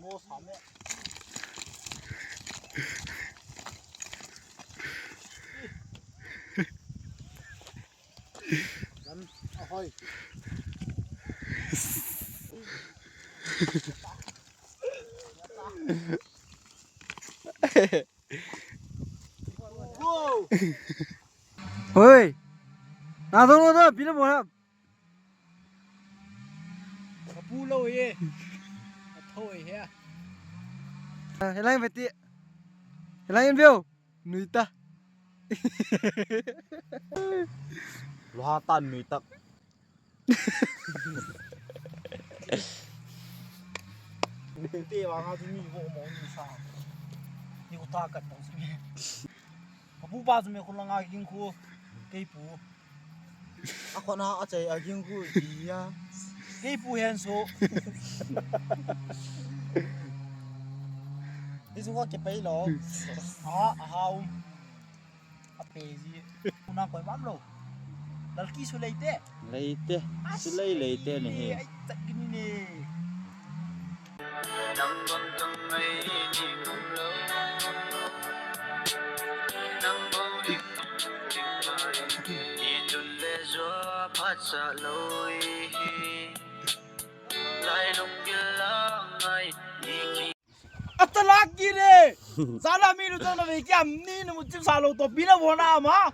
ເຮີ້ຍ ນາໂທດ ໂທດ ໂທດ ຜິດລະບໍ່ນະ ກະປູໂລເອ ໂທຍເຮຍ ເຮັດໄລເວຕິ ເຮັດໄລເອັນວິວ ນຸຍຕາ ໂລຫະຕານນຸຍຕັກ ເຕະວ່າເຮົາຊິມີໂວມອງມີຊາ ນີ້ກູຕາກັນຕ້ອງຊິມີ ກະປູປາຊິມີຄົນລະງາກິນຄູ ເກຍປູ ອາຄອນອາອາໄຈອາກິນຄູດີອາ ເກຍປູແຮນໂຊ ນີ້ສຸກາເກັບໄປຫຼໍ ອາອາຮາວ Apa sih? Una koi bam lo. Lalki su leite. Leite. Su lei leite ni he. Ai tak gini ni. Ata lagi ni. Sala milu tona ve ki amni nu mutim salo to pina bona ma.